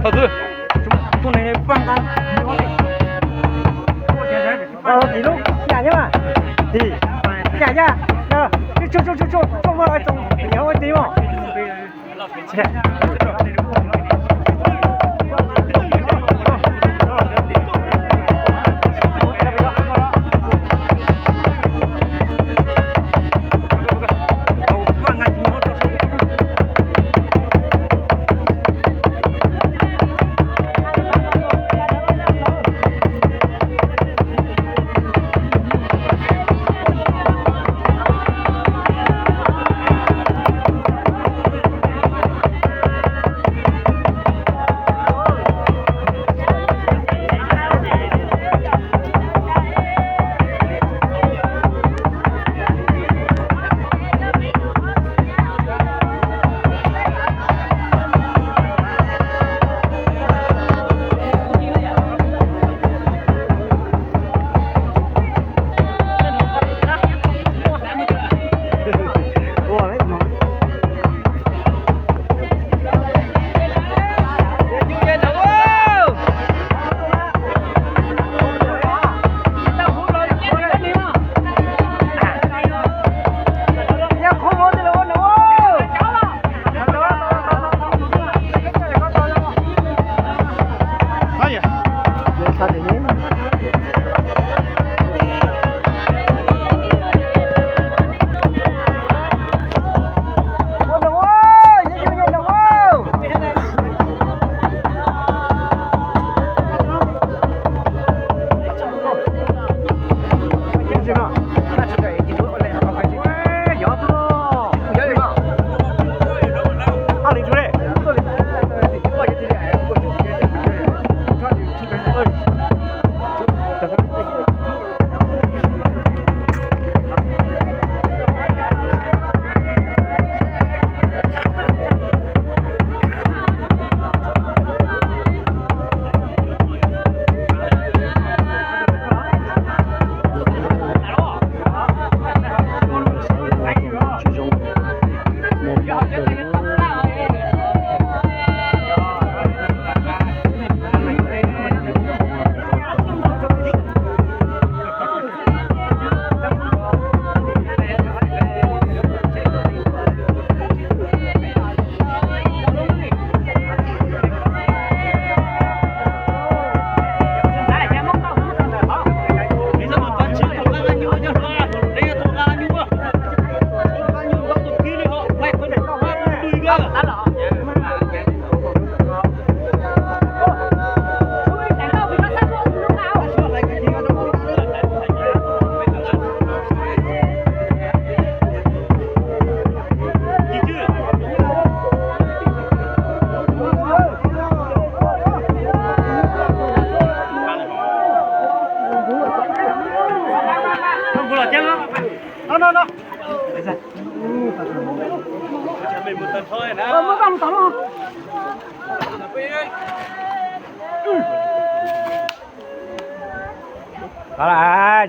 Thov txwv, tuaj neeg paj nqa. Tim lub yam thiab mas, tim yam yam, tsuj tsuj tsuj tsuj tsuj muaj txoos yam ua tim mas.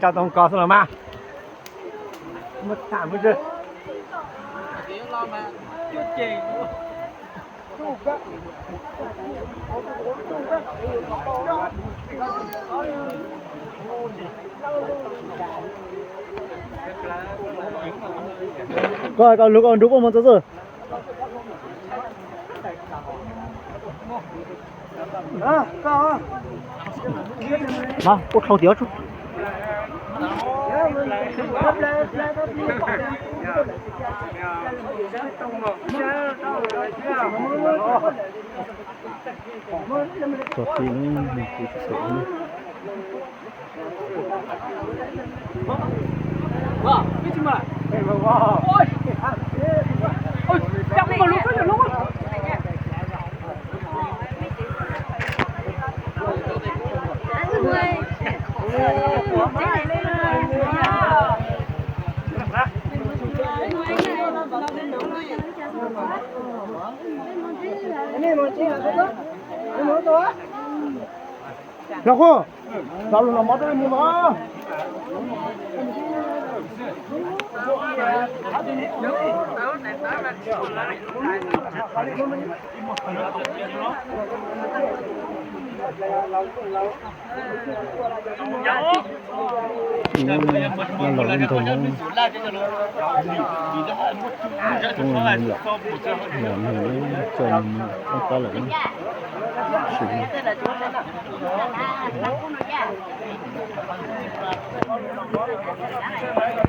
Tso tau kos xwb los mas. Koj koj lug koj nrug puab moog txug xwb. Mas puab dhau tiav tsuj. Txog ti, kuv tsis pom. Los koj, los lug noj mov rau ib mus mas. Los ntog, los, los, coj, ob pab lawm.